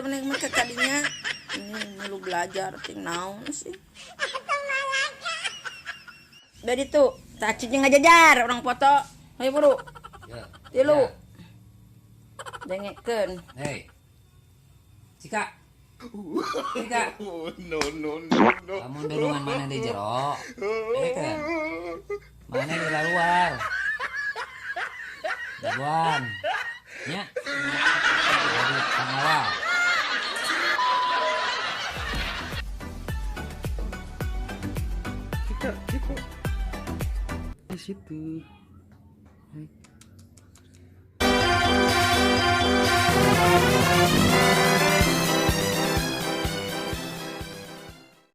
maneh mah kadinya. Ini lu belajar ting naon sih. Dari tuh, tak cicing ngajajar orang foto. Ayo buru. Ya. Tilu. Dengekeun. Hei. Cika. Cika. No no no no. Lamun dulungan mana di jero? Dengekeun. Mana di luar? Jagoan. Nya. Jadi pengawal. Cika, Cika. Di situ.